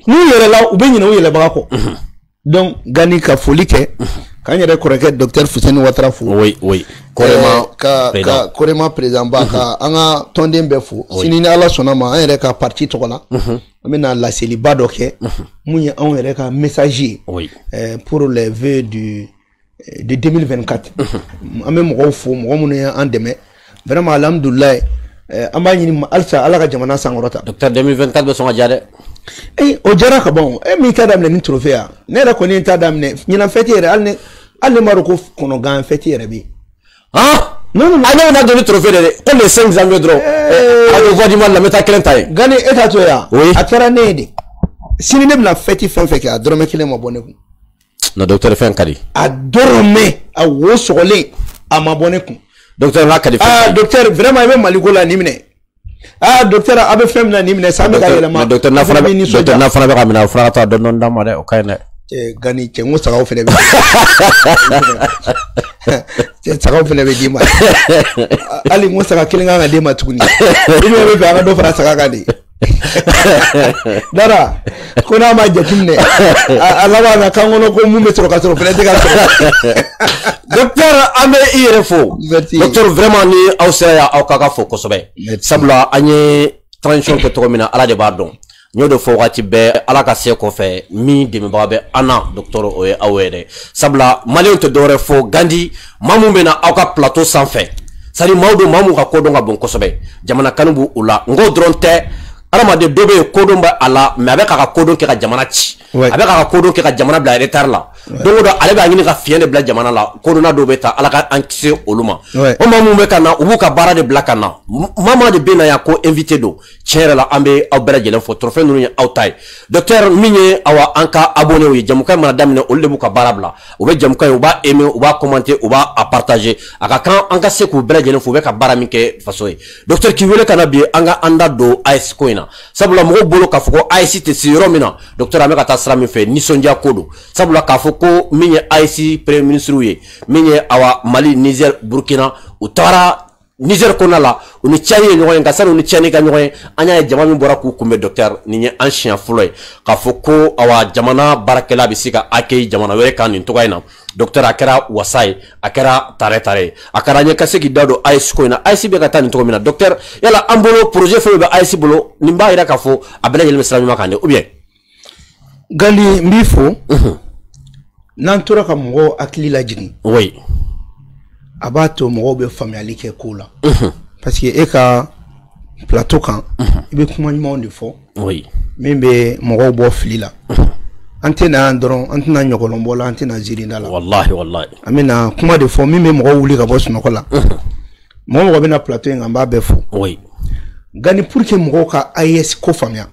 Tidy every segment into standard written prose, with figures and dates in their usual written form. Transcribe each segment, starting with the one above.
N'u yɛlɛla, u bɛ ɲinɛ u yɛlɛbaga kɔ. Donc Gani, ka foli kɛ k'an yɛrɛ kɔrɔkɛ docteur Fuseni Watara fo. Oui oui. Korema ka Korema président ba, ka an ka tɔnden bɛɛ fo. Sini, ni Ala sɔnna ma, an yɛrɛ ka parti tɔgɔ la, an bɛna laseliba dɔ kɛ mun ye anw yɛrɛ ka message ye pour les vœux de 2024. An bɛ mɔgɔw fo, mɔgɔ minnu ye an dɛmɛ vraiment. Alhamdulilayi, an b'a ɲini halisa Ala ka jamana sankɔrɔta. Docteur, 2024 bɛ sɔn ka diya dɛ. Ee, o jara ka ban. E min ta daminɛ ni trophée ya, ne yɛrɛ kɔni ye ta daminɛ ɲinan fête yɛrɛ, hali ne m'a dɔn ko kɔnɔgan fête yɛrɛ bɛ yen. Han. Non, non, non. An y'o na don ni trophée de dɛ, ko le 5 janvier dɔrɔn. Radio Voix du Mali la, n bɛ taa kelen ta yen. Gani, e t'a to yan. Oui. A kɛra ne ye de. Sini ne bɛna fête fɛn fɛn kɛ, a dɔrɔmɛ kelen ma bɔ ne kun. Non, docteur, fɛn ka di. A dɔrɔmɛ, a wo sɔgɔlen, a ma bɔ ne kun. Docteur, n k'a ka di fɛn. Ah docteur, vraiment, i bɛ Maliko la nin minɛ. Ah docteur, a bɛ fɛn min na nin minɛ, san bɛ ka yɛlɛma. Docteur, n'a fana bɛ, docteur, n'a fana bɛ ka minɛ, a fana ka taa dɔɔni dɔɔni d'a ma dɛ, o ka ɲi dɛ. Cɛ Gani, cɛ, n ko sagaw fana bɛ, cɛ, sagaw fana bɛ d'i ma. Hali n ko saga kelen kan ka d'e ma tuguni, ou bien e bɛ fɛ an ka dɔ fara saga kan de? Dara ko n'a ma jateminɛ, a laban na k'an kɔnɔ ko mun bɛ sɔrɔ ka sɔrɔ, o fana tɛ ka sɔrɔ. Docteur, an bɛ i yɛrɛ fo. Merci. Docteur, vraiment, ni aw sera yan, aw ka fo kosɛbɛ. Merci. Sabula an ye transition kɛ cogo min na, Ala de b'a dɔn. N y'o de fɔ wagati bɛɛ, Ala ka se kɔfɛ, min dɛmɛbaga bɛ an na, docteur, o ye aw ye dɛ. Sabula maliyɛnw tɛ dɔwɛrɛ fɔ Gandi, maa mun bɛ na aw ka plateau sanfɛ, c'est à dire maaw don, maa mun ka kodɔn ka bon kosɛbɛ, jamana kanu b'u la. N k'o dɔrɔn tɛ, adamaden dɔ bɛ yen, kodɔn bɛ a la, mais a bɛ k'a ka kodɔn kɛ ka jamana ci, a bɛ k'a ka kodɔn kɛ ka jamana bila retard la. Don o don, ale b'a ɲini ka fiɲɛ de bila jamana la. Kodɔnna dɔw bɛ taa, Ala ka an kisi olu ma. O maa mun bɛ ka na, u b'u ka baara de bila ka na. Maa maa de bɛ na yan ko invité don. Tiɲɛ yɛrɛ la, an bɛ aw bɛɛ lajɛlen fo. Trophée ninnu ye aw ta ye, docteur. Min ye awa an ka abonné ye, jamukan mana daminɛ, olu de b'u ka baara bila, u bɛ jamukan ye, u b'a aimer, u b'a commenter, u b'a partager. A ka kan an ka se k'u bɛɛ lajɛlen fo, u bɛ ka baara min kɛ faso ye. Docteur, k'i wele ka na bi, an ka an da don AES ko in na, sabula mɔgɔw bolo k'a fɔ ko AES tɛ se yɔrɔ min na. Docteur, an bɛ ka taa sira min fɛ, nisɔndiya ko don, sabula k'a fɔ ko min ye AES premier ministre ye, min ye awa Mali, Niger, Burkina, u taara Niger kɔnɔna la, u ni Tchad ye ɲɔgɔn ye. Nka sani u ni Tchad ka ɲɔgɔn ye, an y'a ye jama min bɔra k'u kunbɛn, docteur, nin ye an siɲɛ fɔlɔ ye k'a fɔ ko awa jamana baarakɛla bɛ se ka accueillir jamana wɛrɛ kan nin cogoya in na. Docteur, a kɛra wasa ye, a kɛra tare tare ye, a kɛra an ye ka se k'i da don AES ko in na. AES bɛ ka taa nin cogo min na, docteur, yala an bolo projet fɛn bɛ AES bolo, nin b'a jira k'a fɔ a bɛɛ lajɛlen bɛ sira ɲuman kan dɛ, ou bien? Gandi, n b'i fo. N'an tora ka mɔgɔw hakili lajigin, a b'a to mɔgɔw bɛ faamuyali kɛ ko la, parce que e ka plateau kan, i bɛ kuma ɲumanw de fɔ min bɛ mɔgɔw bɔ fili la. An tɛ na yan dɔrɔn, an tɛna ɲɔgɔlɔnbɔ la, an tɛna ziirinda la. Wallahi, wallahi. An bɛna kuma de fɔ min bɛ mɔgɔw wuli ka bɔ sunɔgɔ la. Mɔgɔ mɔgɔ bɛna plateau in kan, an b'a bɛɛ fo. Gani, pour que mɔgɔw ka AES ko faamuya,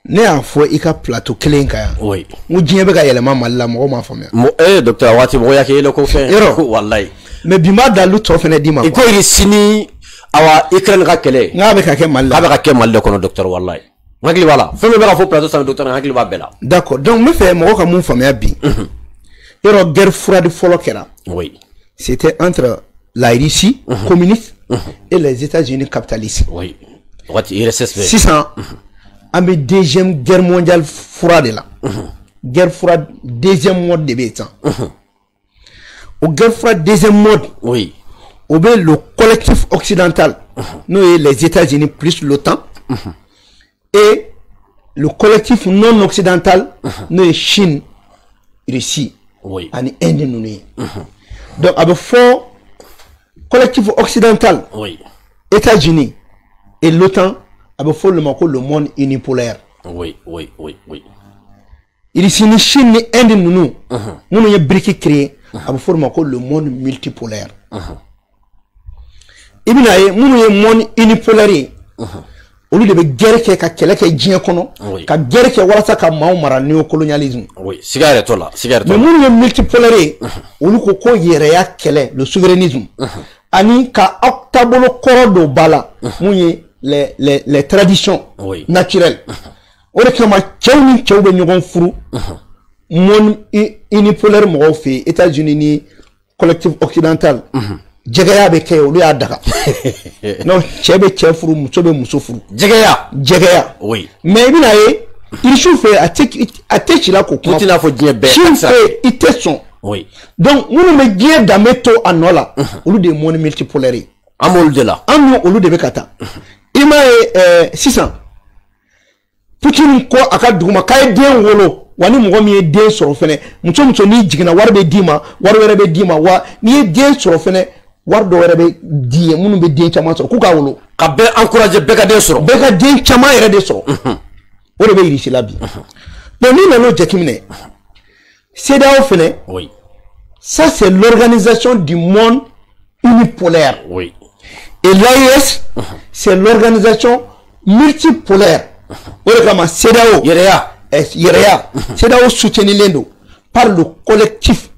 ne y'a fɔ i ka plateau kelen kan yan, n ko diɲɛ bɛ ka yɛlɛma Mali la, mɔgɔw m'a faamuya. Eh docteur, waati mɔgɔ y'a kɛ yɛlɛ ko fɛn. Yɔrɔ. Wallahi. Mais bi n b'a dalu tɔ fɛnɛ d'i ma. I ko sini awa Ukraine ka kɛlɛ. N k'a bɛ ka kɛ Mali la. K'a bɛ ka kɛ Mali de kɔnɔ, docteur, wallahi. N hakili b'a la. Fɛn bɛɛ bɛ ka fɔ plateau sanfɛ, docteur, n hakili b'a bɛɛ la. D'accord, donc n bɛ fɛ mɔgɔw ka mun faamuya bi? Yɔrɔ, guerre froide fɔlɔ kɛra. C'était entre la Russie communiste et les États-Unis capitalistes. Oui. Waati URSS bɛ. Sisan, an bɛ deuxième guerre mondiale froide de la. Guerre froide deuxième mode de bɛ yen sisan. O guerre froide deuxième mode, o bɛ le collectif occidental, n'o ye les États-Unis plus l'OTAN, et le collectif non occidental, n'o ye Chine, Russie ani Inde ninnu ye. Donc a bɛ fɔ collectif occidental, États-Unis et l'OTAN, a bɛ fɔ olu ma ko le monde unipolaire. Russie ni Chine ni Inde ninnu, minnu ye BRICS créé, a bɛ fɔ olu ma ko le monde multipolaire. I bɛna ye, minnu ye monde unipolaire ye, olu de bɛ guerre kɛ, ka kɛlɛ kɛ diɲɛ kɔnɔ, ka guerre kɛ walasa ka maaw mara, néocolonialisme. Oui, siga yɛrɛ t'o la, siga yɛrɛ t'o la. Mais minnu ye multipolaire ye, olu ko ko yɛrɛya kɛlɛ, le souverainisme, ani ka aw taabolo kɔrɔ don ba la, mun ye les traditions naturelles. O de kama cɛw ni cɛw bɛ ɲɔgɔn furu monde unipolaire mɔgɔw fɛ yen, États-Unis ni collectif occidental. Jɛgɛya bɛ kɛ yen, olu y'a daga. Non, cɛ bɛ cɛ furu, muso bɛ muso furu. Jɛgɛya. Jɛgɛya. Mais i bɛna ye Irisiw fɛ a tɛ ci la k'o kuma. Putin n'a fɔ diɲɛ bɛɛ. Chine fɛ i tɛ sɔn. Oui. Donc minnu bɛ diɲɛ danbe to a nɔ la, olu de ye monde multipolaire ye. An b'olu de la. An n'olu olu de bɛ ka taa. I m'a ye sisan Poutine ko a ka dugu ma k'a ye den wolo, wa ni mɔgɔ min ye den sɔrɔ fɛnɛ, muso n'i jiginna wari bɛ d'i ma, wari wɛrɛ bɛ d'i ma, wa n'i ye den sɔrɔ fɛnɛ wari dɔ wɛrɛ bɛ di ye minnu bɛ den caman sɔrɔ k'u k'a wolo. Ka bɛɛ encourager bɛɛ ka den sɔrɔ. Bɛɛ ka den caman yɛrɛ de sɔrɔ. O de bɛ Irisi la bi. Donc n'i nan'o jateminɛ, CEDEAO fɛnɛ. Oui. Ça c'est l'organisation du monde unipolaire. Oui. Et l'AES, c'est l'organisation multipolaire. O de kama CEDEAO. Yɛrɛya. Yɛrɛya. CEDEAO soutenu don par le collectif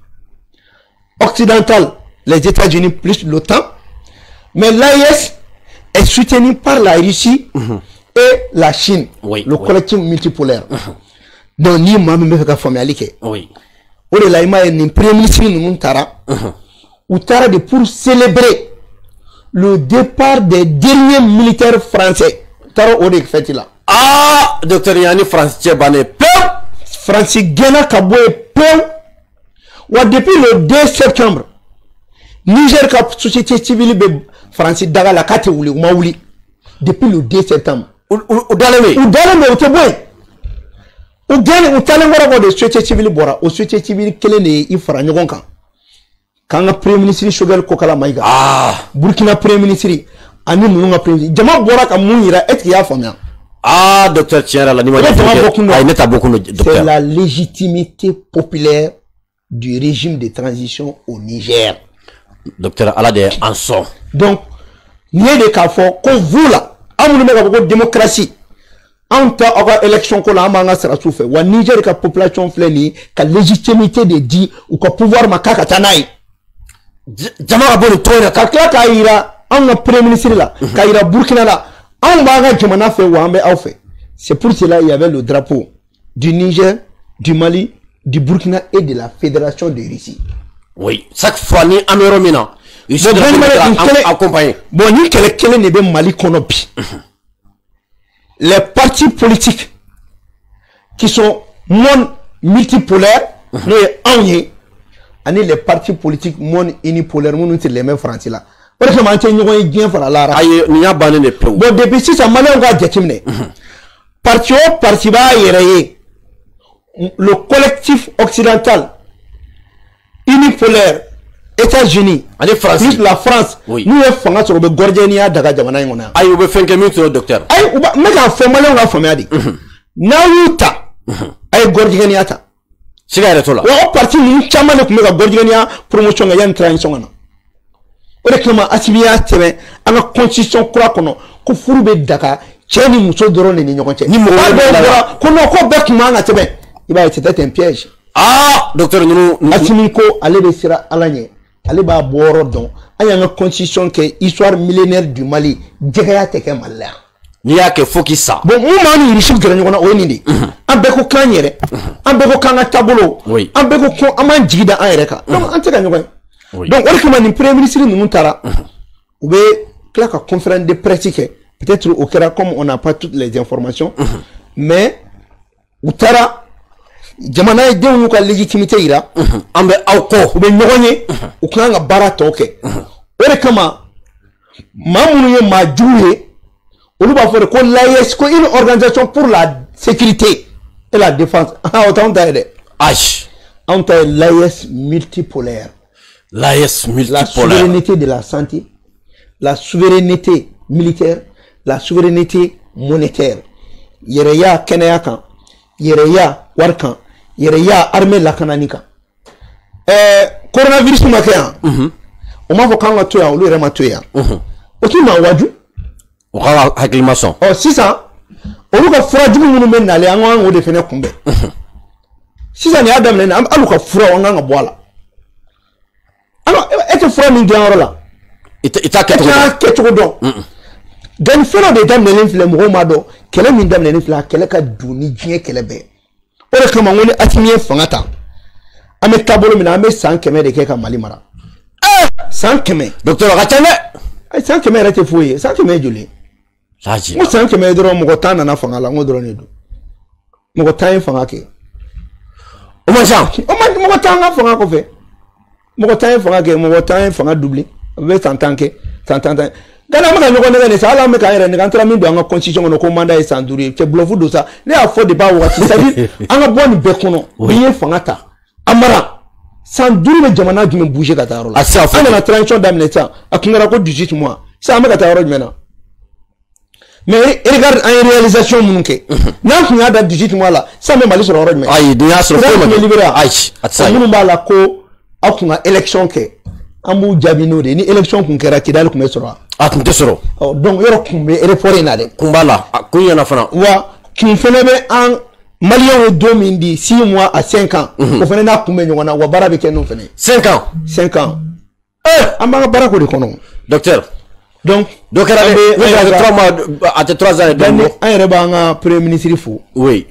occidental, les États-Unis plus l'OTAN. Mais l'AES est soutenu par la Russie et la Chine, oui, le collectif multipolaire. Donc ni maa min bɛ fɛ ka faamuyali kɛ. Oui. O de la i m'a ye nin premier ministre ninnu taara. U taara de pour célébrer le départ des derniers militaires français. U taara o de fête la. Ah, docteur Yanni France cɛ bannen pewu. France gɛnna ka bɔ yen pewu. Wa depuis le 2 septembre, Niger ka société civile bɛ France daga la k'a tɛ wuli, u ma wuli. Depuis le 2 septembre. U dalen bɛ yen. U dalen bɛ, u tɛ bɔ yen. U gɛnnen, u taalen kɔrɔ kɔ de société civile bɔra. O société civile kelen de ye i fara ɲɔgɔn kan. K'an ka premier ministre Choguel Kokalla Maïga. Ah. Burkina premier ministre ani ninnu ka premier ministre. Jama bɔra ka mun yira, est-ce que i y'a faamuya? Ah, docteur tiɲɛ yɛrɛ la ni ma ɲɛfɔli kɛ. Ayi, ne t'a bɔ kun dɔn, docteur. C'est la légitimité populaire du régime de transition au Niger. Docteur Ala de ye an sɔn. Donc nin ye de k'a fɔ ko vous là, an minnu bɛ k'a fɔ ko démocratie, anw ta aw ka élection ko la, an b'an ka sɔrɔdasiw fɛ. Wa Niger ka population filɛ nin ye ka légitimité de di u ka pouvoir ma k'a ka taa n'a ye. Jama ka bɔ nin tɔn in na. Ka tila k'a yira anw ka premier ministre la, k'a yira Burkina la, anw b'an ka jamana fɛ wa an bɛ aw fɛ. C'est pour cela il y avait le drapeau du Niger, du Mali, du Burkina et de la Fédération de Russie. Oui, chaque fois ni an bɛ yɔrɔ min na, accompagné. Bon, ni kɛlɛ kelen de bɛ Mali kɔnɔ bi. Les partis politiques qui sont monde multipolaires, n'o ye anw ye, ani les partis politiques monde unipolaires minnu tɛ lɛmɛ Faransi la. O de kama an tɛ ɲɔgɔn ye diɲɛ fara la. Ayi, nin y'a bannen de pewu. Bon, depuis sisan Maliyɛnw k'a jateminɛ. Parti o parti b'a yɛrɛ ye, le collectif occidental unipolaire, États-Unis, ani France, plus la France, n'u ye fanga sɔrɔ u bɛ gɔrɔjɛniya daga jamana in kɔnɔ yan. Ayi, u bɛ fɛn kɛ min t'o docteur. Ayi, u b'a n bɛ k'a fɔ Maliyɛnw ka faamuya de. N'aw y'u ta, a ye gɔrɔjɛniya ta. Siga yɛrɛ t'o la. Wa o parti ninnu caman de tun bɛ ka gɔrɔjɛniya promotion kɛ yanni transition ka na. O de kama Assimi y'a sɛbɛn an ka constitution kura kɔnɔ ko furu bɛ daga cɛ ni muso dɔrɔn de ni ɲɔgɔn cɛ. Ni mɔgɔ wɛrɛ bɔra ko non ko bɛɛ tun man ka sɛbɛn. I b'a ye c'était un piège. Ah, docteur ninnu. Assimi ko ale bɛ siran Ala ɲɛ. Ale b'a bɔ yɔrɔ dɔn. An y'an ka constitution kɛ histoire millénaire du Mali, jɛgɛya tɛ kɛ Mali la yan. N'i y'a kɛ fo k'i sa. Bon, mun b'an ni Irisiw gɛrɛ ɲɔgɔn na o ye nin de ye. An bɛɛ ko k'an yɛrɛ, an bɛɛ ko k'an ka taabolo, an bɛɛ ko ko an b'an jigi da an yɛrɛ kan. Donc an tɛ ka ɲɔgɔn ye. Donc o de kama nin premier ministre ninnu taara, u bɛ tila ka conférence de presse kɛ. Peut-être o kɛra comme on n'a pas toutes les informations, mais u taara jamana ye denw y'u ka légitimité yira. An bɛ aw kɔ. U bɛ ɲɔgɔn ye, u kan ka baara tɔ kɛ. O de kama maa minnu ye maa jugu ye, olu b'a fɔ de ko l'AES ko une organisation pour la sécurité et la défense. Ah, o t'anw ta ye dɛ. Ayi. Anw ta ye l'AES multipolaire. L'AES multipolaire. La souveraineté de la santé, la souveraineté militaire, la souveraineté monétaire. Yɛrɛya kɛnɛya kan, yɛrɛya wari kan, yɛrɛya armée lakanani kan. Coronavirus ma kɛ yan. O m'a fɔ k'an ka to yan, olu yɛrɛ ma to yan. O t'i maa waju. O ka hakili ma sɔn. Ɔ sisan olu ka fura jugu minnu bɛ nalen, an kan k'o de fɛnɛ kunbɛn. Sisan nin y'a daminɛ nin, hali u ka furaw an kan ka bɔ a la. Alors e tɛ fura min dilan yɔrɔ la, i t'a kɛcogo dɔn. Gani fɛn dɔ de daminɛlen filɛ, mɔgɔw m'a dɔn. Kɛlɛ min daminɛlen filɛ, a kɛlɛ ka dun ni diɲɛ kɛlɛ bɛɛ. O de kama n ko ni Assimi ye fanga ta, an bɛ taabolo min na, an bɛ san 100 de kɛ ka Mali mara. San 100. Docteur a ka ca dɛ. Ayi, san 100 yɛrɛ tɛ foyi ye. San 100 ye joli ye? N ko san 100 ye dɔrɔn mɔgɔ 10 nana fanga la, n ko dɔrɔn de don. Mɔgɔ tan ye fanga kɛ. O man ca. Mɔgɔ tan ka fanga kɔfɛ. Mɔgɔ tan ye fanga kɛ, mɔgɔ tan ye fanga doublé. A bɛ san 10 kɛ, san 10 tan. Gana an bɛ ka ɲɔgɔn nɛgɛ nin sa, hali an bɛ k'an yɛrɛ nɛgɛ, an taara min don an ka constitution kɔnɔ ko mandat ye san 5 ye. Cɛ bluff don sa. Ne y'a fɔ depuis a wagati, c'est à dire an ka bɔ nin bɛɛ kɔnɔ. N'i ye fanga ta, a mara. San 5 bɛ jamana jumɛn bouger ka taa yɔrɔ la? A tɛ se ka fɔ. An nana transition daminɛ sisan, a kun kɛra ko 18 mois. Sisan an bɛ ka taa yɔrɔ jumɛn na? Mais regarde an ye réalisation minnu kɛ. N'an tun y'a da 18 mois la, sisan bɛ Mali sɔrɔ yɔrɔ jumɛn? Ayi, n'i y'a sɔrɔ foyi ma kɛ. Ayi, a tɛ se ka kɛ. Minnu b'a la ko aw kun ka élection kɛ, an b'u jaabi n'o de ye. Ni élection kun kɛra, Kidali kun bɛ sɔrɔ wa? A kun tɛ sɔrɔ. Ɔ donc yɔrɔ kun bɛ aéroport in na dɛ. Kun b'a la, a kun ɲɛna fana. Wa kun fɛnɛ bɛ an Maliyɛnw ye don min di 6 mois à 5 ans. O fɛnɛ n'a kun bɛ ɲɔgɔn na, wa baara bɛ kɛ n'o fɛnɛ ye. 5 ans. 5 ans. An b'an ka baara k'o de kɔnɔ. Docteur. Donc dɔ kɛra dɛ, n'o kɛra 3 mois, a tɛ 3 ans ye. An yɛrɛ b'an ka premier ministre fo. Oui.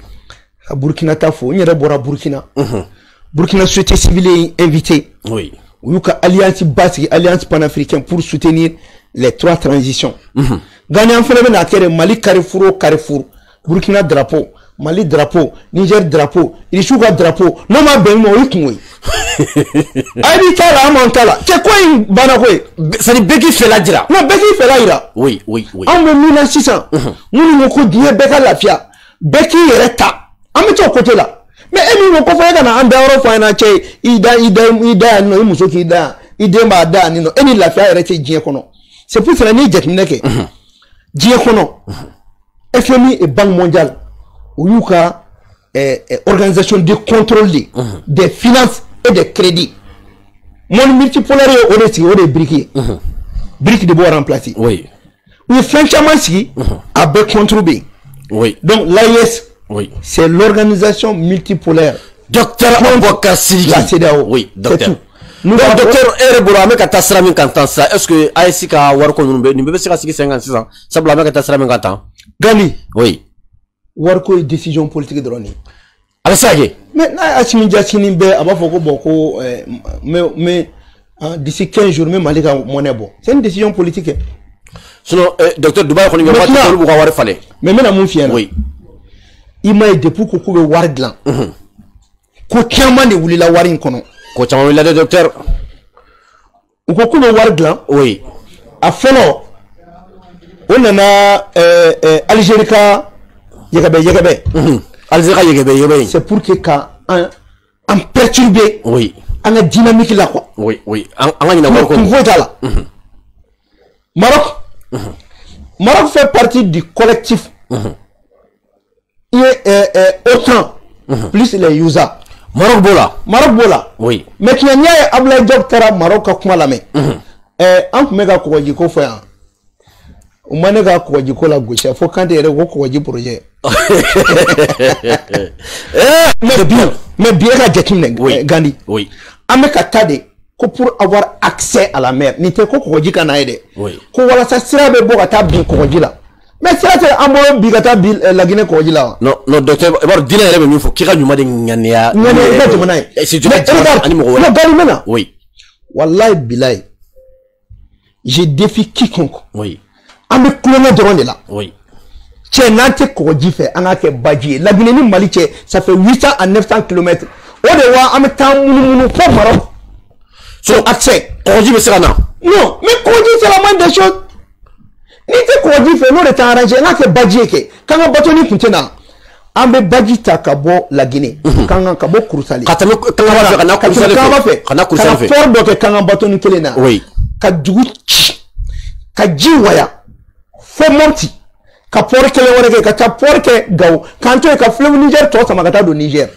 Ka Burkina ta fo, n yɛrɛ bɔra Burkina. Burkina société civile ye invité. Oui. U y'u ka alliance ba sigi, alliance panafricaine pour soutenir les 3 transitions. Gani an fɛnɛ bɛna kɛ de Mali carrefour o carrefour, Burkina drapeau, Mali drapeau, Niger drapeau, Irisiw ka drapeau, n'o ma bɛn min ma o y'i kungo ye. A b'i ta la, an m'an ta la. Cɛ ko in banna ko ye. C'est à dire bɛɛ k'i fɛla jira. Non, bɛɛ k'i fɛla jira. Oui, oui, oui. Anw bɛ min na sisan, minnu ko ko diɲɛ bɛɛ ka lafiya, bɛɛ k'i yɛrɛ ta, an bɛ t'o côté la. Mais e min ko ko fɔ e ka na an dayɔrɔ fɔ an ɲɛna cɛ, i da i da i da yan nɔ, i muso k'i da yan, i den b'a da yan nɔ, e ni lafiya yɛrɛ tɛ diɲɛ kɔnɔ. C'est pour cela n'i ye jateminɛ kɛ, diɲɛ kɔnɔ, FMI et Banque mondiale, u y'u ka organisation de contrôle des finances et des crédits. Monde multipolaire ye o de sigi, o de ye brique ye. Brique de b'o remplacer. Oui. U ye fɛn caman sigi, a bɛɛ contre bɛ yen. Oui. Donc l'AES, oui, c'est l'organisation multipolaire. Docteur Aboubacar Sidiki. La CEDEAO. Oui, docteur. C'est tout. Nous, donc, docteur, e yɛrɛ bolo an bɛ ka taa sira min kan tan sisan, est-ce que AES ka wariko ninnu bɛ nin bɛɛ bɛ se ka sigi sen kan sisan, sabula an bɛ ka taa sira min kan tan? Gani. Oui. Wariko ye décision politique dɔrɔn de ye. A bɛ se ka kɛ. Mais n'a ye Assimi Jasini bɛɛ a b'a fɔ ko bon ko mais d'ici 15 jours n bɛ Mali ka monnaie bɔ. C'est une décision politique. Sinon docteur Dubaï kɔni bɛ waati olu b'u ka wari falen. Mais n bɛna mun f'i ɲɛna. Oui. I m'a ye depuis ko k'u bɛ wari dilan. Ko caman de wulila wari in kɔnɔ. Ko caman wulila dɛ docteur. U ko k'u bɛ wari dilan. Oui. A fɔlɔ o nana Algérie ka yɛgɛbɛ yɛgɛbɛ. Algérie ka yɛgɛbɛ yɛgɛbɛ. C'est pour que ka an perturber. Oui. An ka dynamique la quoi. Oui, oui. An ka ɲinɛ wari kɔ. Kun foyi t'a la. Maroc. Maroc fait partie du collectif. OTAN plus les USA. Maroc b'o la. Maroc b'o la. Oui. Maintenant n'i y'a ye Abdoulaye Diop taara Maroc ka kuma lamɛn. An tun bɛ ka kɔgɔji ko fɔ yan. U ma ne ka kɔgɔji ko la gosi fo Kante yɛrɛ ko kɔgɔji projet. Mais bi e ka jateminɛ Gandhi. Oui. An bɛ ka taa de ko pour avoir accès à la mer nin tɛ ko kɔgɔji ka n'a ye dɛ. Oui. Ko walasa sira bɛ bɔ ka taa bin kɔgɔji la. Mais sira tɛ an bolo bi ka taa bi Laginɛ kɔgɔji la wa. Non non docteur, i b'a dɔn diinɛ yɛrɛ bɛ min fɔ k'i ka ɲuman de ŋaniya. Ŋaniya i ka jamana ye. Surtout i ka jamana ani mɔgɔ wɛrɛ. Non Gandhi bɛ na. Oui. Walayi bilayi. Je défie quiconque. Oui. An bɛ kulonkɛ dɔrɔn de la. Oui. Cɛ n'an tɛ kɔgɔji fɛ an k'a kɛ baji ye. Laginɛ ni Mali cɛ ça fait 800 à 900 kilomètres. O de wa an bɛ taa munumunu fo Maroc. So accès. Kɔgɔji bɛ se ka na. Non mais kɔgɔji c'est la moindre des choses. N'i tɛ kɔgɔji fɛ n'o de t'an arrangé an k'a kɛ baji ye kɛ k'an ka bateau kun tɛ na. An bɛ baji ta ka bɔ Laginɛ. Kankan ka bɔ Kurusali. Ka tɛmɛ Kangaba fɛ ka na Kurusali fɛ. Ka na Kurusali fɛ. Ka port dɔ kɛ Kankan bateau kelen na. Oui. Ka dugu ci. Ka ji waya. Fo Mopti. Ka port kelen wɛrɛ kɛ ka taa port kɛ Gawo. K'an to yen ka fleuve Niger tɔ sama ka taa don Niger.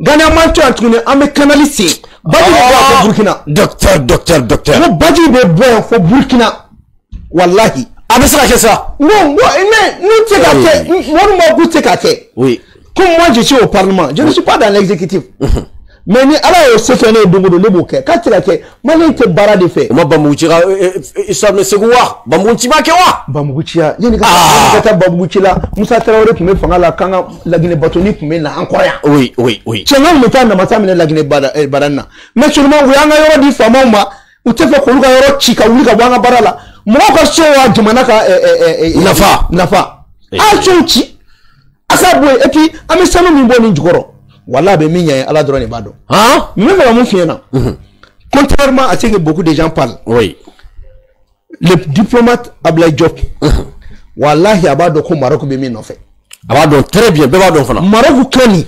Gani an m'an to yan tuguni an bɛ canal sen. Baji bɛ bɔ yan fo Burkina. Docteur docteur docteur. N ko baji bɛ bɔ yan fo Burkina. Walahi. A bɛ se ka kɛ sa. Non mais n'u tɛ ka kɛ minnu b'a k'u tɛ ka kɛ. Oui. Comme moi je suis au parlement, je ne suis pas dans l'exécutif. Mais ni Ala y'o se kɛ ne ye don o don ne b'o kɛ k'a tɛ ka kɛ Maliyɛn tɛ baara de fɛ. O ma Banbugu ci ka histoire bɛ Segu wa Banbugu ci ma kɛ wa. Banbugu ci ya yanni ka taa Banbugu ci la Musa Tarawele tun bɛ fanga la k'an ka Laginɛ batoni tun bɛ na an kɔrɔ yan. Oui oui oui. Cɛ n'an tun bɛ taa namasa minɛ Laginɛ baara na mais seulement u y'an ka yɔrɔ di faamaw ma u tɛ fɛ k'olu ka yɔrɔ ci ka wuli ka bɔ an ka baara la mɔgɔw ka so wa jamana ka nafa nafa a sow ci. A ka bɔ yen, et puis an bɛ sanu min bɔ nin jukɔrɔ, wala a bɛ min ɲɛ ye, Ala dɔrɔn de b'a dɔn. N bɛ fɛ ka mun f'i ɲɛna? Contrairement à ce que beaucoup de gens parlent, oui, le diplomate Ablaye Diop, wallahi a b'a dɔn ko Maroc bɛ min nɔfɛ. A b'a dɔn très bien, bɛɛ b'a dɔn fana. Maroc kɛ nin,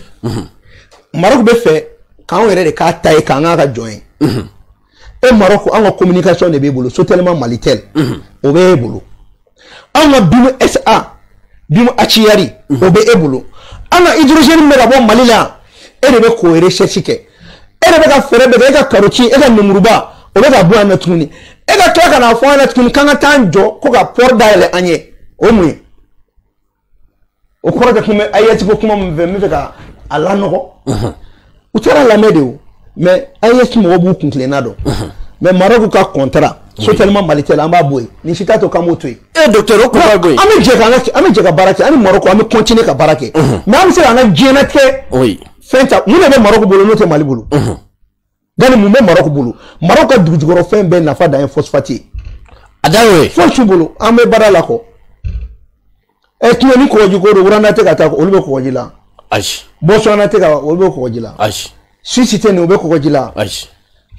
Maroc bɛ fɛ k'anw yɛrɛ de k'a ta ye, k'an k'a ka jɔn ye. E Maroc, an ka communication de b'e bolo, Sotelma Malitel, o b'e bolo. An ka BIM SA, BIM Achiyari, o bɛ e bolo. An ka hydrogène bɛ ka bɔ Mali la, e de bɛ k'o recherche kɛ. E de bɛ ka fɛɛrɛ bɛɛ kɛ, e ka karoti, e ka lemuruba, o bɛ ka bɔ yan nɔ tuguni. E ka tila ka n'a fɔ an ɲɛna tuguni k'an ka taa an jɔ ko ka port dayɛlɛ an ye, o ye mun ye? O kɔrɔ tɛ kuma AES ko kuma min fɛ, n bɛ fɛ ka a lanɔgɔ. U taara lamɛn de o, mais AES mɔgɔw b'u kun tilenna dɔn. Mais Maroc ka contrat, Sotelma Malitel, an b'a bɔ yen. Nin si t'a to k'an b'o to yen. E docteur, o kun b'a bɔ yen. An bɛ jɛ k'an ka, an bɛ jɛ ka baara kɛ, an ni Maroc an bɛ continuer ka baara kɛ. Mais an bɛ se k'an ka diɲɛlatigɛ fɛn ta. Mun de bɛ Maroc bolo n'o tɛ Mali bolo? Gani, mun bɛ Maroc bolo? Maroc ka dugujukɔrɔ fɛn bɛɛ nafa dan ye phosphate ye. A dan y'o ye. Foyi t'u bolo, an bɛ baara la kɔ. Ɛ tiɲɛ ni kɔgɔji ko don, Rwanda tɛ ka taa, olu bɛ kɔgɔji la. Ayi. Botswana tɛ ka, olu bɛ kɔgɔji la. Ayi. Suisse tɛ nin, o bɛ kɔgɔji la. Ayi.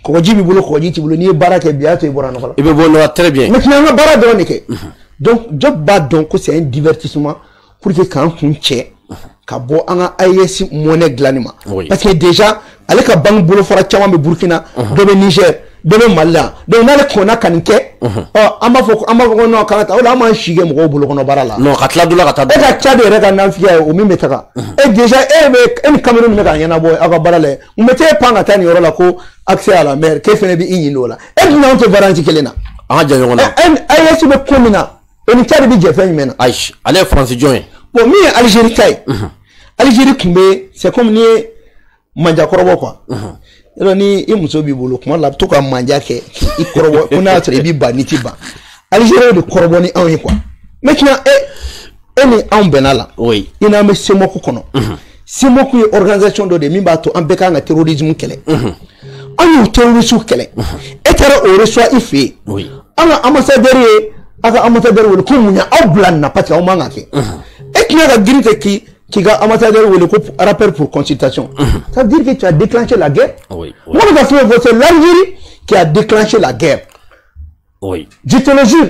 Kɔgɔji b'i bolo, kɔgɔji t'i bolo, n'i ye baara kɛ bi, a y'a to i bɔra nɔgɔ la. I bɛ bɔ nɔgɔ très bien. Maintenant an ka baara dɔrɔn de kɛ. Donc Diop b'a dɔn ko c'est un divertissement pour que k'an kun cɛ ka bɔ an ka AES monnaie dilanni ma. Parce que déjà ale ka banque bolofara caman bɛ Burkina, dɔ bɛ Niger, dɔ bɛ Mali la. Donc n'ale kɔnna ka nin kɛ, ɔ an b'a fɔ ko non, k'an ka taa o la, an b'an si kɛ mɔgɔw bolo kɔnɔ baara la. Non, ka tila dɔ la ka taa. E ka Tchad yɛrɛ ka nafigiya ye o min bɛ taga. E déjà e bɛ e ni Cameroun bɛ ka ɲɛnabɔ aw ka baara la. Mun bɛ t'e pan ka taa nin yɔrɔ la ko accès à la mer, k'e fana bɛ i ɲini o la. E dun n'anw tɛ variante kelen na. An ka jan ɲɔgɔn na. AES bɛ ko min na, o ni Tchad bɛ jɛ fɛn jumɛn na? Ayi, ale ye Faransi jɔn ye. Bon, min ye Algérie ta ye, Algérie tun bɛ, c'est comme n'i ye manja kɔrɔbɔ quoi. Yɔrɔ ni i muso b'i bolo kuma la, a bɛ to ka manja kɛ i kɔrɔbɔ ko n'a y'a sɔrɔ i b'i ban n'i t'i ban. Algérie de kɔrɔbɔ ni anw ye quoi. Maintenant e ni anw bɛnna la. Oui. I n'an bɛ CEMOC kɔnɔ. CEMOC ye organisation dɔ de ye min b'a to an bɛɛ kan ka terrorisme kɛlɛ. An y'o terrorisme kɛlɛ. E taara o reçoit i fɛ yen. Oui. An ka ambassadeur ye aw ka ambassadeur wele ko mun y'aw bila nin na, parce que aw man ka kɛ. E tɛna ka girin kɛ k'i ka ambassadeur wele ko rappel pour consultation. Ça veut dire que tu as déclenché la guerre. Oui. Moi, je vais c'est l'Algérie qui a déclenché la guerre. Oui. Je te le jure.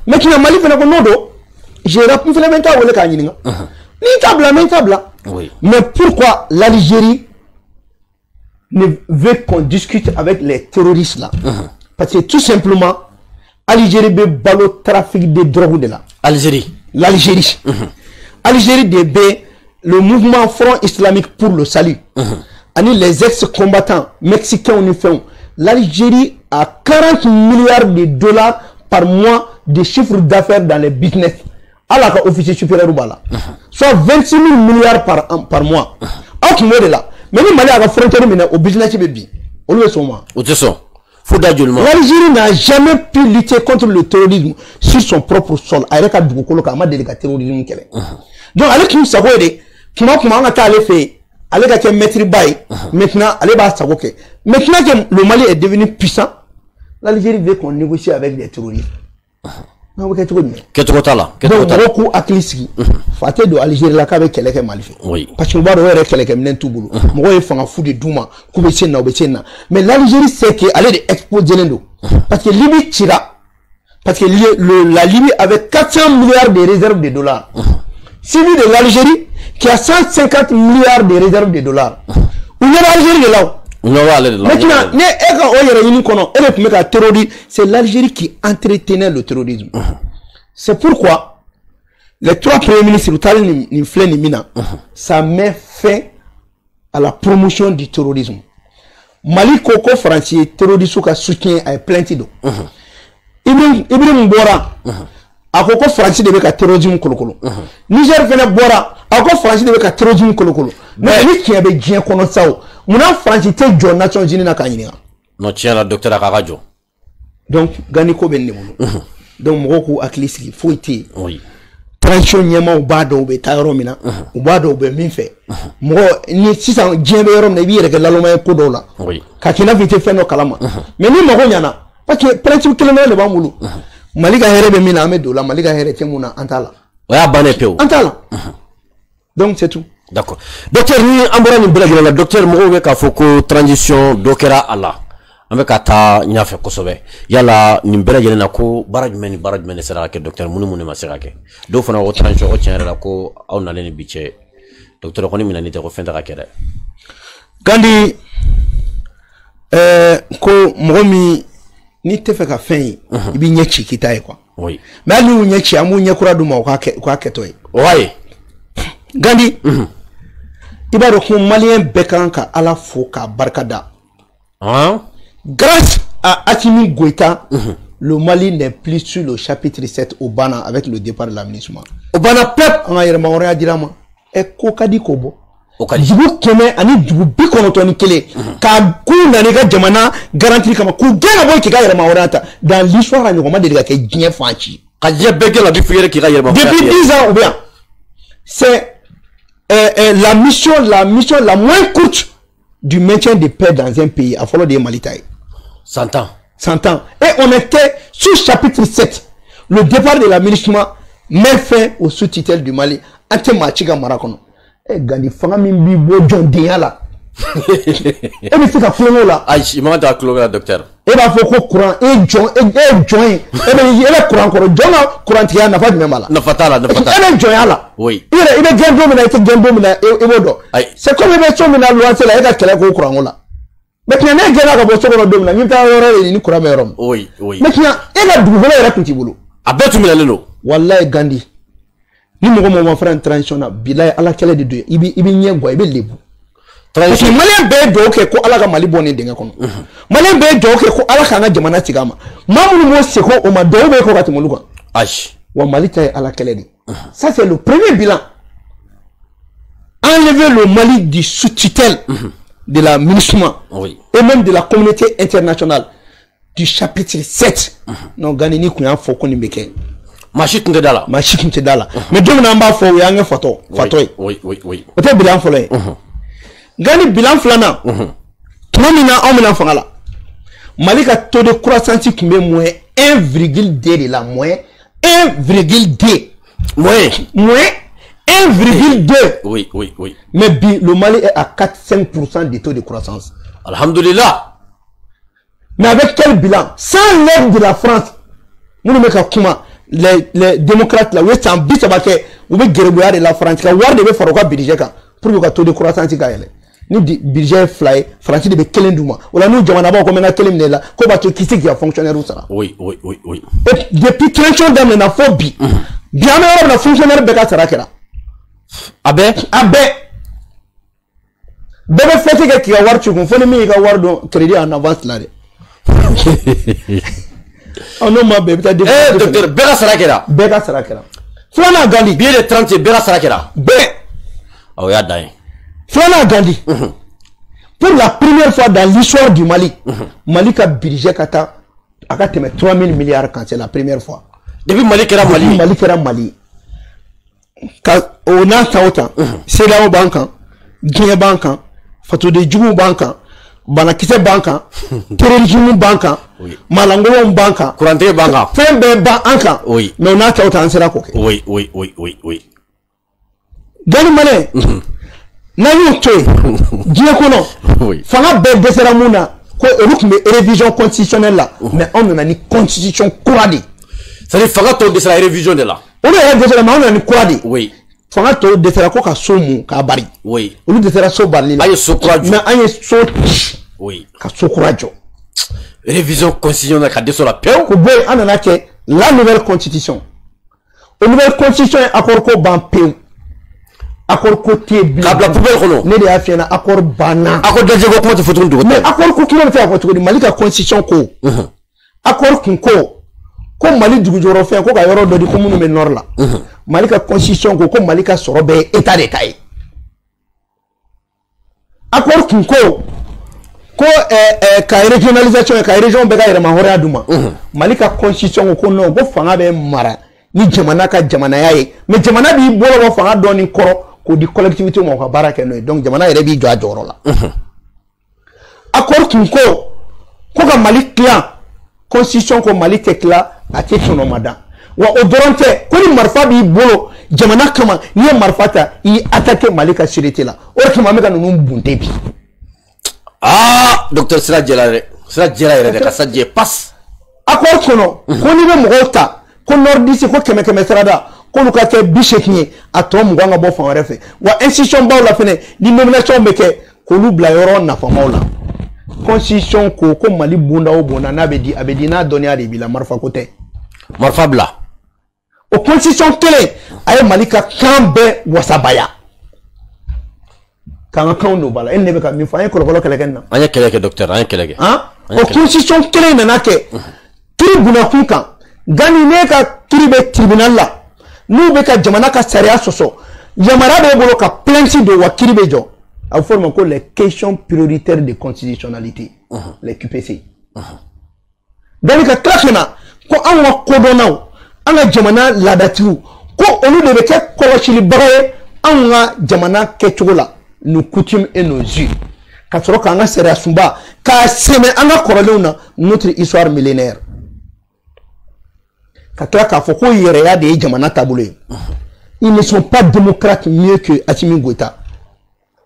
Maintenant, Mali fait non do. J'ai rappelé le même temps wele ka ɲininka. Ni tabla, ni tabla. Oui. Mais pourquoi l'Algérie ne veut qu'on discute avec les terroristes là? Parce que tout simplement, Algérie bɛ balo trafic de drogue de la. Algérie. L'Algérie. Algérie de bɛ le mouvement Front islamique pour le salut. Ani les ex-combattants mexicains ni fɛnw. L'Algérie a 40 milliards de dollars par mois de chiffre d'affaires dans les business. Ala ka officier supérieur b'a la. Soit 26 000 milliards par mois. Aw tun b'o de la. Mais ni Mali a ka frontière minɛ, o business bɛ bin. Olu bɛ sɔn o ma. O tɛ sɔn. Fo da joli ma. L'Algérie n'a jamais pu lutter contre le terrorisme sur son propre sol. A yɛrɛ ka dugukolo kan, a ma deli ka terrorisme kɛlɛ. Donc ale tun sago ye de, kuma kuma an ka taa ale fɛ yen, ale ka kɛ maître ba ye. Maintenant ale b'a sago kɛ. Maintenant que le Mali est devenu puissant, l'Algérie veut qu'on négocie avec des terroristes. N'aw bɛ kɛ cogo jumɛn? Kɛcogo t'a la. Donc mɔgɔw k'u hakili sigi. Fa tɛ don Algérie la k'a bɛ kɛlɛ kɛ Mali fɛ. Oui. Parce que u b'a dɔn o yɛrɛ kɛlɛkɛminɛn t'u bolo. Mɔgɔw ye fanga fu de d'u ma k'u bɛ se nin na, u bɛ se nin na. Mais l'Algérie sait que ale de exposé don. Parce que Libye cira. Parce que la Libye avait 400 milliards de réserves de dollars. Suivi de l'Algérie qui a 150 milliards de réserves de dollars. U ɲɛ bɛ Algérie de la o. Maintenant, ne e ka o yɛrɛ ɲini kɔnɔ, e de tun bɛ ka terrorisme, c'est l'Algérie qui entretenait le terrorisme. C'est pourquoi les trois premiers ministres u taalen nin filɛ nin min na, ça met fin à la promotion du terrorisme. Mali ko ko Faransi ye terroriste ka soutien, a ye plainte don. Ibrahim bɔra, a ko ko Faransi de bɛ ka terrorisme kolokolo. Niger fɛnɛ bɔra, a ko Faransi de bɛ ka terrorisme kolokolo. Mais ni tiɲɛ bɛ diɲɛ kɔnɔ sa o, munna Faransi tɛ jɔ Nations Unies na k'a ɲininka? Non, tiɲɛ la docteur, a k'a ka jɔ. Donc Gani ko bɛ nin de bolo. Donc mɔgɔw k'u hakili sigi, foyi tɛ yen. Oui. Transition ɲɛmaaw b'a dɔn u bɛ taa yɔrɔ min na, u b'a dɔn u bɛ min fɛ. Mɔgɔ ni sisan diɲɛ bɛ yɔrɔ min na, i b'i yɛrɛ kɛ laloma ye ko dɔw la. Oui. Ka k'i n'a fɔ i tɛ fɛn dɔ kalama. Mais ni mago ɲɛna, parce que principe kelen dɔrɔn de b'an bolo. Mali ka hɛrɛ bɛ min na, an bɛ don o la. Mali ka hɛrɛ tɛ mun na, an t'a la. O y'a bannen pewu. An t'a la. Donc c'est tout. D'accord. Docteur, ni an bɔra nin bɛɛ lajɛlen la, docteur, mɔgɔw bɛ k'a fɔ ko transition dɔ kɛra a la. An bɛ ka taa ɲɛfɛ kosɛbɛ. Yala nin bɛɛ lajɛlen na ko baara jumɛn ni baara jumɛn de sera ka kɛ, docteur, mun ni mun de ma se ka kɛ? Dɔw fana ko transition ko tiɲɛ yɛrɛ la ko aw nalen ni bi cɛ, docteur kɔni minɛni tɛ ko fɛn tɛ ka kɛ dɛ. Gandhi, ko mɔgɔ min n'i tɛ fɛ ka fɛn ye, i b'i ɲɛ ci k'i ta ye quoi. Oui. Mais hali n'u ɲɛ ci, an b'u ɲɛ kura d'u ma u k'a kɛtɔ ye. Ouais. Gandhi, i b'a dɔn ko malien bɛɛ kan ka Ala fo k'a barika da. Hein? Grâce à Assimi Goïta, le Mali n'est plus sur le chapitre 7 au Bana avec le départ de la MINUSMA. Au Bana pep. An ka yɛrɛmahɔrɔnya dira ma. Ɛ ko ka di k'o bɔ. O ka di. Dugu 191 ani dugu 91 k'a k'u nana i ka jamana garantie kama k'u gɛn ka bɔ yen k'i ka yɛrɛmahɔrɔnya ta. Dans l'histoire a ɲɔgɔn ma deli ka kɛ diɲɛ fan si. Ka diɲɛ bɛɛ gɛn ka bi f'i yɛrɛ k'i ka yɛrɛmahɔrɔnya. Depuis 10 ans ou bien, c'est la mission la moins courte du maintien de paix dans un pays. A fɔlɔ de ye Mali ta ye. 100 ans. 100 ans. Et on était sous chapitre 7. Le départ de la MINUSMA met fin au sous-tutelle du Mali. An tɛ maa ci ka mara kɔnɔ. Eh Gandhi, fanga min b'i bɔ jɔndenya la. E bɛ se ka kulonkɛ o la. Ayi, i man kan ka kulonkɛ la, docteur. E b'a fɔ ko courant, e jɔn, e jɔn ye. E bɛ courant kɔrɔ. Jɔn ka courantigiya nafa jumɛn b'a la? Nafa t'a la, nafa t'a la. E bɛ jɔnya la. Oui. I yɛrɛ i bɛ gɛn don min na, i tɛ gɛn don min na, i b'o dɔn. Ayi. C'est comme i bɛ so min na luwanse la, e ka kɛlɛ k'o courant ko la. Maintenant, ne gɛnna ka bɔ so kɔnɔ don min na, n bɛ taa yɔrɔ de ni courant bɛ yɔrɔ min. Oui, oui. Maintenant, e ka dugukolo yɛrɛ tun t'i bolo. A bɛɛ tun minɛlen don. Walayi Gandhi, ni mɔgɔ mɔgɔ ma fara nin transition na, bilayi Ala kɛlɛ de don. I b'i ɲɛ guwa, i bɛ lebu. Parce que malien bɛɛ ye dugawu kɛ ko Ala ka Mali bɔ nin dingɛ kɔnɔ. Malien bɛɛ ye dugawu kɛ ko Ala k'an ka jamana segin a ma. Maa minnu m'o seko o ma, dugawu bɛ kɛ ka tɛmɛ olu kan. Ayi. Wa Mali ta ye Ala kɛlɛ de ye. Ça c'est le premier bilan. Enlever le Mali du sous-tutelle de la MINUSMA, oui, et même de la communauté internationale du chapitre 7. Non, Gandhi ni kun y'a fɔ ko nin bɛ kɛ. Maa si tun tɛ da la. Maa si tun tɛ da la. Mais don min na an b'a fɔ o y'an kɛ fatɔ ye. Oui, oui, oui. O tɛ bilan fɔlɔ ye. Gandhi, bilan filanan, tuma min na anw bɛna fanga la, Mali ka taux de croissance tun bɛ moins 1,2 de la, moins 1,2. Moins. Moins 1,2. Oui, oui, oui. Mais bi, le Mali est à 4-5% du taux de croissance. Alhamdulillah. Mais avec quel bilan? Sans l'aide de la France, nous ne kuma les démocrates là, oui, c'est un but, ça va faire, ou bien guerre de la France, car war devait faire quoi budget pour que le taux de croissance gagne. Nous budget fly, France devait kelen douma. Ou là nous jamana ba comme na kelen là, ko ba to qui c'est qui a fonctionnaire ou ça. Oui, oui, oui, oui. Et depuis 30 ans d'âme na phobie. Bien na fonctionnaire beka sara kera. Abe abe bébé fête qui a war tu kon foni mi ka war don crédit en avance là de. Oh non ma bébé, t'as dit. Eh docteur, beka sara kera. Beka sara kera. Flana Gandhi. Billet de 30 beka sara kera. Be. Oh ya dai. Flana Gandhi. Pour la première fois dans l'histoire du Mali, Mali ka budget kata a 3 000 milliards quand c'est la première fois. Depuis Mali kera Mali. Mali kera Mali. O n'a ta o ta, CEDEAO b'an kan, diɲɛ b'an kan, fasoden juguw b'an kan, banakisɛ b'an kan, terrorisme b'an kan, malangolonw b'an kan, kurantigɛ b'an kan, fɛn bɛɛ b'an kan. Oui. Mais o n'a ta o ta an sera k'o kɛ. Oui, oui, oui, oui, oui. Gani Malien, n'an y'o to yen, diɲɛ kɔnɔ, fanga bɛɛ dɛsɛra mun na, ko olu tun bɛ révision constitutionnelle la, mais anw nana ni constitution kura de ye. C'est-à-dire fanga tɔw dɛsɛra révision de la. Olu yɛrɛ dɛsɛra, mais anw nana ni kura de ye. Oui. Fanga tɔw dɛsɛra ko ka so mun k'a bari. Oui. Olu dɛsɛra so barili la. An ye so kura jɔ. Mais an ye so ci. Oui. Ka so kura jɔ. Révision constitutionnelle ka dɛsɛ o la pewu. Ko bɔ yen, an nana kɛ la nouvelle constitution. O nouvelle constitution ye accord ko ban pewu. Accord ko tɛ yen bilen. K'a bila poubelle kɔnɔ. Ne de y'a f'i ɲɛna accord banna. Accord d'Alger ko kuma tɛ fɔ tuguni dugu tɛ. Mais accord ko kuma bɛ se ka fɔ cogo di? Mali ka constitution ko. Accord kun ko. Ko Mali dugujɔyɔrɔfɛn ko ka yɔrɔ dɔ di ko minnu bɛ nord la. Mali ka constitution ko ko Mali ka sɔrɔ bɛɛ ye état de ta ye. Accord kun ko ko ka régionalisation ka région bɛɛ ka yɛrɛmahɔrɔnya d'u ma. Mali ka constitution ko ko non, ko fanga bɛ mara ni jamana ka jamanaya ye, mais jamana b'i bolo bɔ fanga dɔɔni kɔrɔ k'o di collectivité ma u ka baara kɛ n'o ye, donc jamana yɛrɛ b'i jɔ a jɔyɔrɔ la. Accord kun ko ko ka Mali tilan, constitution ko Mali tɛ tila, a tɛ tɔnɔmada. Wa o dɔrɔn tɛ, ko ni marifa b'i bolo jamana kama, n'i ye marifa ta, i y'i attaqué Mali ka sûreté la. O de kama an bɛ ka ninnu bunte bi. Ah, docteur, sira jɛra dɛ, sira jɛra yɛrɛ dɛ, ka sira jɛ pas. Accord kɔnɔ, ko n'i bɛ mɔgɔw ta, ko nordiste ko 100 100 sarada, k'olu ka kɛ 80 ye, a tɔ 20 ka bɔ fan wɛrɛ fɛ. Wa institution baw la fɛnɛ, ni nomination bɛ kɛ, k'olu bila yɔrɔ nafamaw la. Constitution ko ko Mali bonda o bonda n'a bɛ di, a bɛ di n'a dɔnniya de b'i la, marifa ko tɛ. Marifa bila. O constitution kelen, a ye Mali ka kan bɛɛ wasabaya. K'an ka kanw don ba la. E ni ne bɛ ka min fɔ, an ye kɔlɔkɔlɔ kɛlɛ kɛ nin na. An ye kɛlɛ kɛ docteur, an ye kɛlɛ kɛ. Han? O constitution kelen nana kɛ kiiri bunakun kan. Gani ne ka kiiri bɛ tribunal la, n'u bɛ ka jamana ka sariya sɔsɔ, yamaruya b'e bolo ka plainte don, wa kiiri bɛ jɔ. A bɛ fɔ o ma ko les questions prioritaires de constitutionnalité, les QPC. Gani ka tila ka na ko anw ka kodɔnnaw, an ka jamana laadatigiw, ko olu de bɛ kɛ kɔlɔsilibaga ye anw ka jamana kɛcogo la, nos coutumes et nos us. Ka sɔrɔ k'an ka sariya sunba k'a sɛmɛ an ka kɔrɔlenw na, notre histoire millénaire. Ka tila k'a fɔ ko yɛrɛya de ye jamana taabolo ye. Ils ne sont pas démocrates mieux que Assimi Goïta.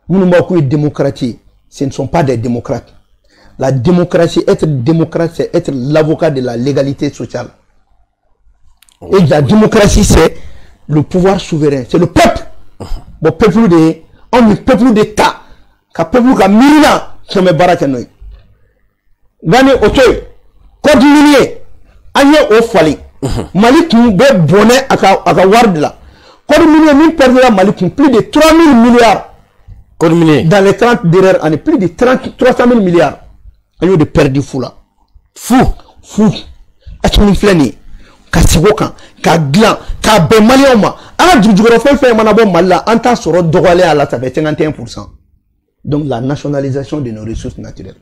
Minnu b'a k'u ye démocrate ye, ce ne sont pas des démocrates. La démocratie, être démocrate, c'est être l'avocat de la légalité sociale. Et la démocratie, c'est le pouvoir souverain, c'est le peuple. Bon, peuple de, on est peuple d'État. Ka peuple ka miirina, kɛmɛ baara kɛ n'o ye. Gani o to yen, code minier, an ye o falen. Mali tun bɛ bɔnɛ a ka wari de la. Code minier min perdra Mali kun plus de 3000 milliards. Code minier. Dans les 30 dernières années, plus de 300 000 milliards. An y'o de perdu fu la. Fu. Fu. Assimi filɛ nin ye, ka sigi o kan, k'a dilan, k'a bɛn maliyɛnw ma. An ka dugujukɔrɔ fɛn fɛn mana bɔ Mali la, an t'a sɔrɔ dɔgɔyalen a la, ça fait 51%. Donc la nationalisation de nos ressources naturelles.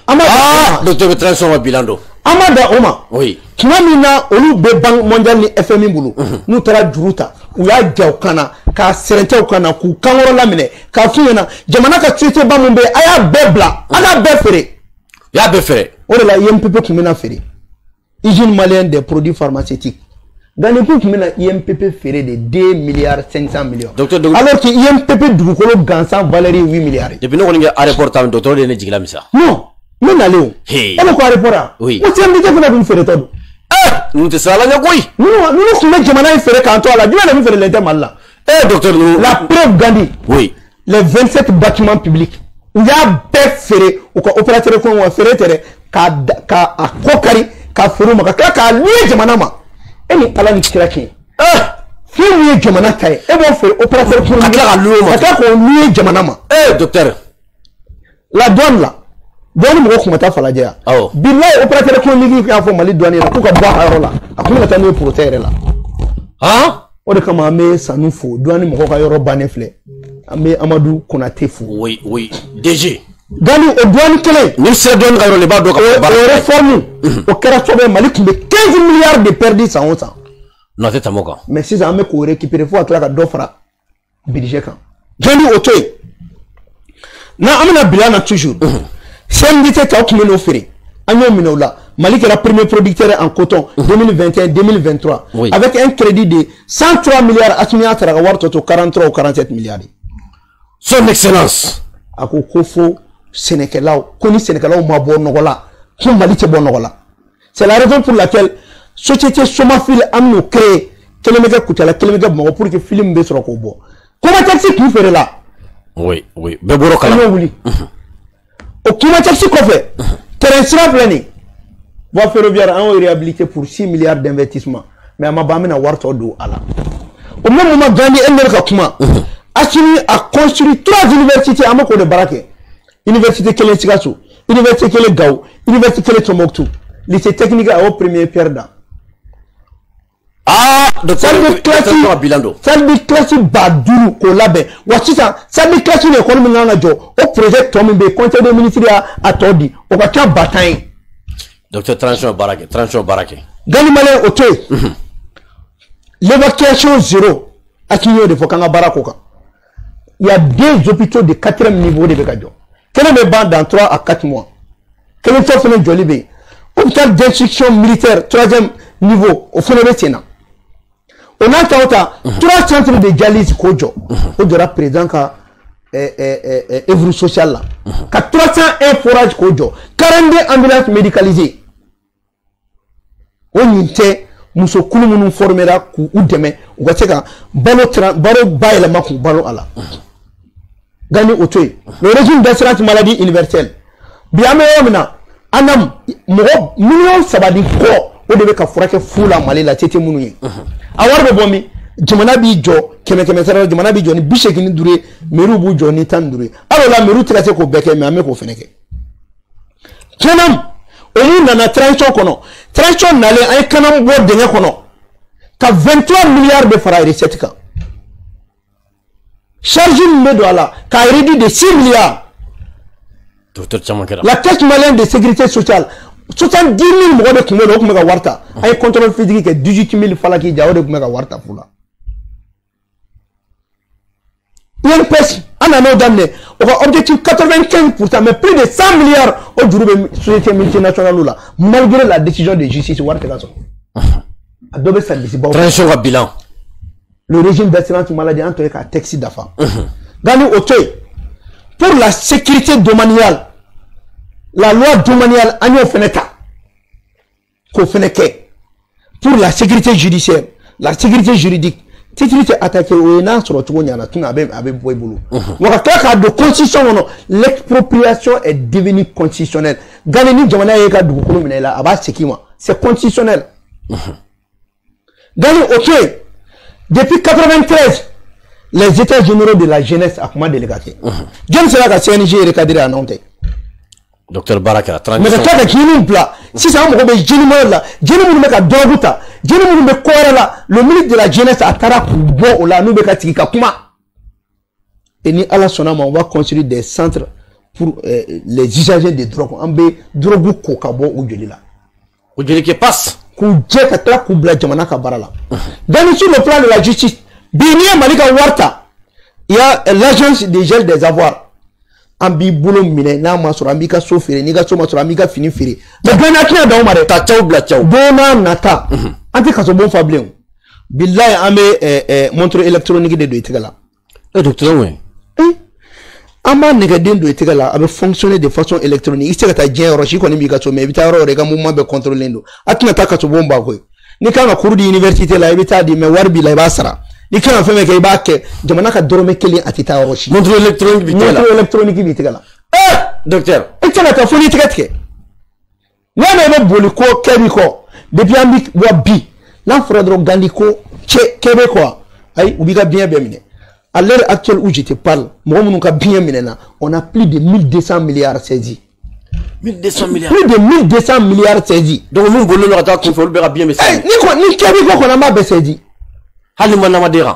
Ah, docteur bɛ transition ka bilan don. An ma dan o ma. Oui. Tuma min na olu bɛ Banque mondiale ni FMI bolo, n'u taara juru ta, u y'a ja u kan na, k'a sɛrɛntɛ u kan na, k'u kankɔrɔla minɛ, k'a f'u ɲɛna jamana ka société ba mun bɛ yen, a y'a bɛɛ bila, a k'a bɛɛ feere. U y'a bɛɛ feere. O de la IMPP tun bɛna feere. Usine malienne des produits pharmaceutiques. Ganiku tun bɛna IMPP feere de 2 milliards 500 millions. Docteur, alors que IMPP dugukolo gansan valeur ye 8 milliards. Depuis ne kɔni kɛ aéroport ta, docteur de ye ne jigila misɛnya. Non, n bɛ nalen o. E bɛ ko aéroport wa? Oui. O CMDT fana tun feeretɔ don. Ninnu tɛ siran Ala ɲɛ koyi. Ninnu tun bɛ jamana in feere k'an to a la, jumɛn de bɛ feerelen tɛ Mali la? Docteur ninnu. La preuve Gandhi. Oui. Les 27 bâtiments publics, u y'a bɛɛ feere u ka opérateur économique wa feere tɛ dɛ, k'a a kɔ kari k'a feere u ma, ka tila k'a louer jamana ma. E ni Ala ni kira kɛ. Fɛn min ye jamana ta ye, e b'o feere opérateur économique. Ka tila k'a louer o ma. Ka tila k'o louer jamana ma. Docteur. La douane la. Douane mɔgɔw tun ka taa Falajɛ yan. Awɔ. Bilayi opérateur économique y'a fɔ Mali douane ɲɛna k'u ka bɔ a ka yɔrɔ la, a kun bɛ ka taa n'u ye procès yɛrɛ la. Han? O de kama an bɛ Sanu fo, douane mɔgɔw ka yɔrɔ bannen filɛ. An bɛ Amadu Konate fo. Oui, oui. DG. Gani o douane kelen. Ni sera douane ka yɔrɔ la, i b'a dɔn ka fɔ baara. O réforme, o kɛra sababu ye Mali tun bɛ 15 milliards de perdu san o san. Non, a tɛ tɛmɛ o kan. Mais sisan an bɛ k'o récupérer fo ka tila ka dɔ fara budget kan. Gani o to yen. N'an bɛna bilan na toujours. CMDT taw tun bɛ n'o feere. An y'o minɛ o la. Mali kɛra premier producteur en coton 2021-2023. Oui. Avec un crédit de 103 milliards, Assimi y'a sara ka wari tɔ to 43 ou 47 milliards. Son excellence. A ko ko fo sɛnɛkɛlaw, ko ni sɛnɛkɛlaw ma bɔ nɔgɔ la, ko Mali tɛ bɔ nɔgɔ la. C'est la raison pour laquelle société Somafil an bɛn'o créer, kelen bɛ kɛ Kucala, kelen bɛ kɛ Bamakɔ pour que film bɛ sɔrɔ k'o bɔ. Comatex tun feere la. Oui, oui. Bɛɛ bɔr'o kalama. An y'o wuli. O Comatex kɔfɛ, terrain sira filɛ nin ye. Voie ferroviaire, an y'o réhabilité pour 6 milliards d'investissement. Mais a ma ban, an bɛna wari tɔ don a la. Au même moment, Gandhi, e ne bɛ ka kuma. Assimi a construit 3 universités, an bɛ k'o de baara kɛ. Université kelen Sikaso, université kelen Gao, université kelen Tombouctou. Lycée technique a y'o premier pierre da. Ah, docteur, Salle de classe, salle de classe 5000 k'o labɛn. Wa sisan salle de classe ni école min kan ka jɔ, o projet tɔ min bɛ yen, conseil des ministres y'a tɔ di, o ka ca 10 000 ye. Docteur, transition baara kɛ, transition baara kɛ. Gani Malien o to yen. L'évacuation zéro, Assimi y'o de fɔ k'an ka baara k'o kan. Il y a 2 hôpitaux de 4e niveau de bɛ ka jɔ. Kelen bɛ ban dans 3 à 4 mois. Kelen tɔ fana jɔli bɛ yen. Hôpital d'instruction militaire 3e niveau, o fana bɛ sen na. O n'a ta o ta, 3 centres de dialyse k'o jɔ. O jɔra président ka œuvre sociale la. Ka 301 forage k'o jɔ. 42 ambulances médicalisées. O nin tɛ muso kulu minnu formera k'u dɛmɛ u ka se ka balo bayɛlɛma k'u balo a la. Gani o to yen. Le régime d'assurance maladie universelle. Bi an bɛ yɔrɔ min na, ANAM mɔgɔ 3.5 millions o de bɛ ka furakɛ fu la Mali la TT minnu ye. A wari bɛ bɔ min? Jamana b'i jɔ 100 sara la, jamana b'i jɔ ni 85 ye, mairie b'u jɔ ni 15 ye. Hali o la mairie tɛ ka se k'o bɛɛ kɛ, mais an bɛ k'o fɛnɛ kɛ. CANAM o mun nana transition kɔnɔ, transition nalen an ye CANAM bɔ dingɛ kɔnɔ ka 23 milliards de fara recette kan. Charge min bɛ don a la k'a réduit de 6 milliards. Docteur caman kɛra. La caisse malienne de sécurité sociale 70 000 mɔgɔ de tun bɛ yen, o tun bɛ ka wari ta. An ye contrôle physique kɛ 18 000 falaki ja, o de tun bɛ ka wari ta fu la. INPS an nan'o daminɛ, o ka objectif 95%, mais plus de 100 milliards o juru bɛ société multinationale la, malgré la décision de justice wari tɛ ka sɔrɔ. A dɔ bɛ service baw. Transition ka bilan. Le régime d'assurance maladie an tɔ ye k'a texte dafa. Gani o to yen. Pour la sécurité domaniale, la loi domaniale an y'o fɛnɛ ta k'o fɛnɛ kɛ. Pour la sécurité judiciaire, la sécurité juridique, titre tɛ attaqué o ye n'a sɔrɔ cogo ɲana tun a bɛ bɔ i bolo. Wa ka tila k'a don constitution kɔnɔ, l'expropriation est devenue constitutionnelle. Gani ni jamana ye ka dugukolo minɛ i la, a b'a segin i ma, c'est constitutionnel. Gani o to yen. Depuis 93, les états généraux de la jeunesse a kuma deli ka kɛ. Jɔn sera ka CNG recadrer a n'anw tɛ. Docteur baara kɛra. Mais ka tila ka jeunes bila sisan, an mago bɛ jeunes wɛrɛ la, jeunes minnu bɛ ka drogue ta, jeunes minnu bɛ ko wɛrɛ la. Le ministre de la jeunesse a taara k'u bɔ o la, n'u bɛ ka sigi ka kuma. Et ni Ala sɔnna ma, on va construire des centres pour les usagers de drogue. An bɛ drogue ko ka bɔ u joli la. O joli ke passe. K'u jɛ ka tila k'u bila jamana ka baara la. Donc sur le plan de la justice, bi n'i ye Mali ka wari ta, il y a l'agence de gel des avoirs. An b'i bolo minɛ n'a ma sɔrɔ an b'i ka so feere, n'i ka so ma sɔrɔ an b'i ka fini feere. Mais don n'a tɛna d'aw ma dɛ. Ta caw bila caw. Don n'a nata, an tɛ kasobon fa bilen o. Bilayi an bɛ montre électronique de don i tɛgɛ la. Docteur mun ye? An b'a nɛgɛden don i tɛgɛ la, a bɛ fonctionner de façon électronique. I tɛ se ka taa diɲɛ yɔrɔ si, kɔni b'i ka so, mais i bɛ taa yɔrɔ o yɔrɔ i ka mouvement bɛɛ contrôler don. A tɛna taa kasobon ba koyi. N'i kan ka cours di université la, i bɛ taa di, mais wari b'i la, i b'a sara. N'i kan ka fɛn fɛn kɛ, i b'a kɛ. Jamana ka dɔrɔmɛ kelen a tɛ taa yɔrɔ si. Montre électronique b'i tɛgɛ la. Montre électronique b'i tɛgɛ la. Docteur. I tɛ se ka taa fo n'i tɛgɛ tigɛ. N'i y'a mɛn i bɛ boli ko kɛ b'i kɔ. Depuis an bi wa bi n'a fɔra dɔrɔn Gandi ko cɛ kɛ bɛ kɔ, ayi u b'i ka biɲɛ bɛɛ minɛ. À l'heure actuelle où je te parle, mɔgɔ minnu ka biɲɛ minɛna, on a plus de 1200 milliards saisis. 1200 milliards. Plus de 1200 milliards saisis. Donc mun bolilen don ka taa kunfɛ, olu bɛɛ ka biɲɛ bɛ saisi. Ni kɛ b'i kɔ kɔni, an b'a bɛɛ saisi. Hali ma nama den kan.